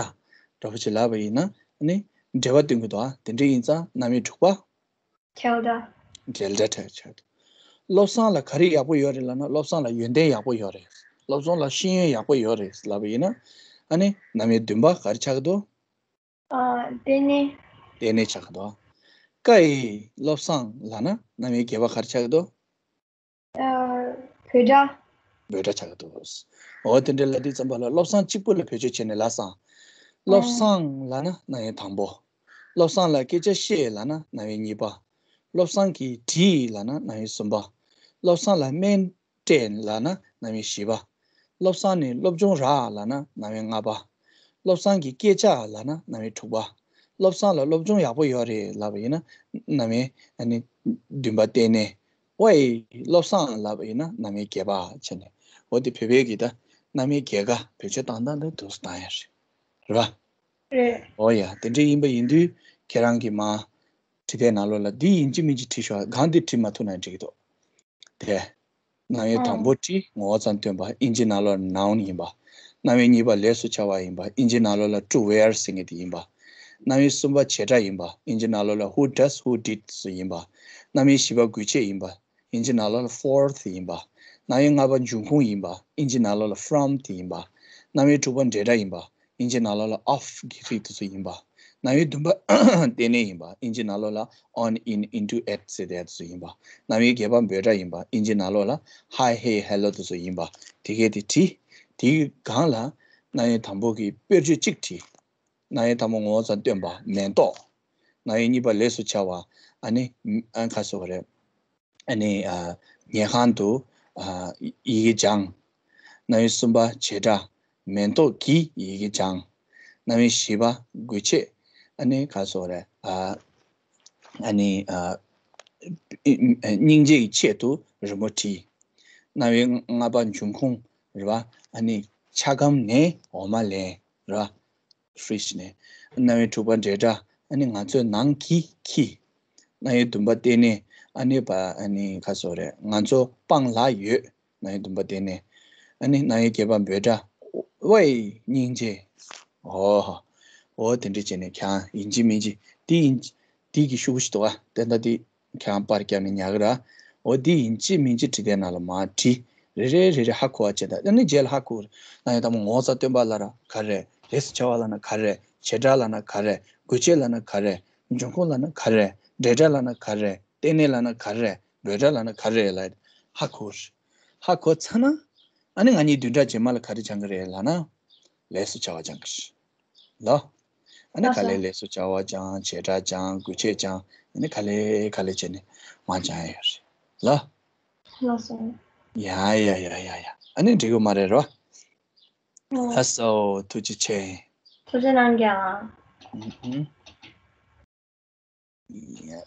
འདྲ་པོ་ཅིག་ལབ་པ་ཡིན་ན་ཨ་ནི་འབྲེལ་བ་སྟོན་གྱི་འདུག་ཨ། དེ་འདྲ་ཡིན་ཙང་རྣམ་དབྱེ་དྲུག་པ། འབྲེལ་སྒྲ། འབྲེལ་སྒྲ་ཆགས་ཆགས་འདུག་བློ་བཟང་ལ་ག་རེ་ཡག་པོ་ཡོད་རེད་ལབ་ན་བློ་བཟང་ལ་ཡོན་ཏན་ཡག་པོ་ཡོད་རེད། བློ་བཟང་ལ་ཤེས་ཡོན་ཡག་པོ་ཡོད་རེད་ལབ་པ་ཡིན་ན་ཨ་ནི་རྣམ་དབྱེ་བདུན་པ་ག་རེ་ཆགས་ཀྱི་འདུག་ཨ། ལྟེ་གནས། ལྟེ་གནས་ཆགས་ཀྱི་འདུག་ཀ་ཡི་བློ་བཟང་ལབ་ན་རྣམ་དབྱེ་བརྒྱད་པ་ག་རེ་ཆགས་ཀྱི་འདུག་ཨ། འབོད་སྒྲ། འབོད་སྒྲ་ཆགས་ཀྱི་འདུག་འོ་དེ་འདྲ་ལབ་དུས་ཙམ་པ་ལ་བློ་བཟང་གཅིག་པུ་ལ་བེད་སྤྱོད་བྱས་ནས་ལབ་སོང་། བློ་བཟང་ལབ་ན་རྣམ་དབྱེ་དང་པོ། བློ་བཟང་ལ་སྐད་ཆ་བཤད་ལབ་ན་རྣམ་དབྱེ་གཉིས་པ། བློ་བཟང་གིས་བྲིས་ལབ་ན་རྣམ་དབྱེ་གསུམ་པ། བློ་བཟང་ལ་སྨན་སྤྲད་ལབ་ན་རྣམ་དབྱེ་བཞི་པ། བློ་བཟང་ནས་སློབ་སྦྱོང་རག་ལབ་ན་རྣམ་དབྱེ་ལྔ་པ། བློ་བཟང་གི་སྐད་ཆ་ལབ་ན་རྣམ་དབྱེ་དྲུག་པ། བློ་བཟང་ལ་སློབ་སྦྱོང་ཡག་པོ་ཡོད་རེད་ལབ་པ་ཡིན་ན་རྣམ་དབྱེ་ཨ་ནི་བདུན་པ་སྟེ་གནས། ཝའི་བློ་བཟང་ལབ་པ་ཡིན་ན་རྣམ་དབྱེ་བརྒྱད་པ་བྱས་ནས། འོ་དེ་བོད་པའི་གི་ད་རྣམ་དབྱེ་བརྒྱད་ཀ་བེད་སྤྱོད་བཏང་སྟངས་དེ་འདུག་སེ་བཏང་ཡ་རེད། རེད་པ། རེད། འོ་ཡ་དེ་འདྲ་ཡིན་པ་ཡིན་དུས་ཁྱེད་རང་གི་མ་བྲིས་དེབ་ནང་ལོགས་ལ་འདི་ཡིན་གཅིག་མིན་གཅིག་བྲིས་ཤོག་གང་འདི་བྲིས་མ་ཐུབ་ན་འགྲིག་གི་འདུག་དེ། རྣམ་དབྱེ་དང་པོ་བྲིས་ངོ་བོ་ཙམ་སྟོན་པ་ཨིན་ཇི་ནང་ལོགས་ལ་noun ཡིན་པ། རྣམ་དབྱེ་གཉིས་པ་ལས་སུ་བྱ་བ་ཡིན་པ་ཨིན་ཇི་ནང་ལོགས་ལ་to where ཟེར་མཁན་དེ་ཡིན་པ། རྣམ་དབྱེ་གསུམ་པ་བྱེད་སྒྲ་ཡིན་པ་ཨིན་ཇི་ནང་ལོགས་ལ་who does who did དེ་ཚོ་ཡིན་པ། རྣམ་དབྱེ་བཞི་པ་དགོས་ཆེད་ཡིན་པ། ཨིན་ཇི་ནང་ལོགས་ལ་for དེ་ཡིན་པ། རྣམ་དབྱེ་ལྔ་པ་འབྱུང་ཁུངས་ཡིན་པ། ཨིན་ཇི་ནང་ལོགས་ལ་from དེ་ཡིན་པ། རྣམ་དབྱེ་དྲུག་པ་འབྲེལ་སྒྲ་ཡིན་པ། ཨིན་ཇི་ནང་ལོགས་ལ་of གི་རིགས་དེ་ཚོ་ཡིན་པ། རྣམ་དབྱེ་བདུན་པ་ལྟེ་གནས་ཡིན་པ། ཨིན་ཇི་ནང་ལོགས་ལ་on, in, into, at ཟེར་དེ་ཚོ་ཡིན་པ། རྣམ་དབྱེ་བརྒྱད་པ་འབོད་སྒྲ་ཡིན་པ། ཨིན་ཇི་ནང་ལོགས་ལ་hi, hey, hello དེ་ཚོ་ཡིན་པ། དེ་གས་དེ་བྲིས། དེའི་སྒང་ལ་རྣམ་དབྱེ་དང་པོ་གི་དཔེར་བརྗོད་གཅིག་བྲིས། རྣམ་དབྱེ་དང་པོ་ངོ་བོ་ཙམ་སྟོན་པ་མེ་ཏོག་རྣམ་དབྱེ་གཉིས་པ་ལས་སུ་བྱ་བ་ཨ་ནི་ཨ་ཁ་སོ་རེད། ཨ་ནི་ཨ་ཉལ་ཁང་དུ་ཨ་ཡི་གེ་སྦྱངས། རྣམ་དབྱེ་གསུམ་པ་བྱེད་སྒྲ་མེ་ཏོག་གི་ཡི་གེ་སྦྱངས། རྣམ་དབྱེ་བཞི་པ་དགོས་ཆེད་ཨ་ནི་ག་སོ་རེད་ཨ་ཨ་ནི་ཨ་སྙིང་རྗེ་ཡི་ཆེད་དུ་རི་མོ་བྲིས། རྣམ་དབྱེ་ལྔ་པ་འབྱུང་ཁུངས་རེད་པ། ཨ་ནི་ཆ་སྒམ་ནས་འོ་མ་ལེན་རེད་པ། ཕི་རིཇ་ནས། རྣམ་དབྱེ་དྲུག་པ་འབྲེལ་སྒྲ་ཨ་ནི་ང་ཚོའི་ནང་གི་ཁྱི། རྣམ་དབྱེ་བདུན་པ་ལྟེ་གནས་ཨ་ནི་པ་ཨ་ནི་ག་སོ་རེད་ང་ཚོ་སྤང་ལ་ཡོད། རྣམ་དབྱེ་བདུན་པ་ལྟེ་གནས། ཨ་ནི་རྣམ་དབྱེ་བརྒྱད་པ་འབོད་སྒྲ་ཝའི་སྙིང་རྗེ། ཨོ་ཧོ། ཨོ་དེ་འདྲ་བྱས་ནས་ཁྱེད་རང་ཡིན་གཅིག་མིན་གཅིག་འདི་ཡིན་འདི་གི་ཤོག་བུ་ཞིག་འདུག་ག་ད་ལྟ་འདི། ཁྱེད་རང་པར་བརྒྱབ་ནས་ཉར་གི་ར། འོ་འདི་ཡིན་གཅིག་མིན་གཅིག་བྲིས་དེབ་ནང་ལ་མར་བྲིས། རེ་རེ་རེ་རེ་ཧ་གོ་བ་བྱས་ད་ཨ་ནི་རྗེས་ལ་ཧ་གོ། རྣམ་དབྱེ་དང་པོ་ངོ་བོ་ཙམ་སྟོན་པ་ལབ་ན་ག་རེ། ལས་སུ་བྱ་བ་ལབ་ན་ག་རེ། བྱེད་སྒྲ་ལབ་ན་ག་རེ། དགོས་ཆེད་ལབ་ན་ག་རེ། འབྱུང་ཁུངས་ལབ་ན་ག་རེ། འབྲེལ་སྒྲ་ལབ་ན་ག་རེ། ལྟེ་གནས་ལབ་ན་ག་རེ། འབོད་སྒྲ་ལབ་ན་ག་རེ་ལབ་ཧ་གོ། ཧ་གོ་ཚར་ན། ཨ་ནི་ང་གཉིས་བདུན་ཕྲག་རྗེས་མ་ལ་ག་རེ་སྦྱང་གི་རེད་ལབ་ན། ལས་སུ་བྱ་བ་སྦྱང་གི་རེད། ལ། ཨ་ནི་ལགས་སོ། ག་ལེར་ལས་སུ་བྱ་བ་སྦྱང་བྱེད་སྒྲ་སྦྱང་དགོས་ཆེད་སྦྱང་ཨ་ནི་ག་ལེར་ག་ལེར་བྱས་ནས་མར་སྦྱང་ཡ་ཡོད་རེད། ལ། ལགས་སོ། ཡ་ཡ་ཡ་ཡ་ཡ་ཨ་ནི་འགྲིག་གི་མ་རེད་རོ། ཨོ། ལགས་སོ་ཐུགས་རྗེ་ཆེ། ཐུགས་རྗེ་གནང་རྒྱ། ཨུམ་ཨུམ། ཡ།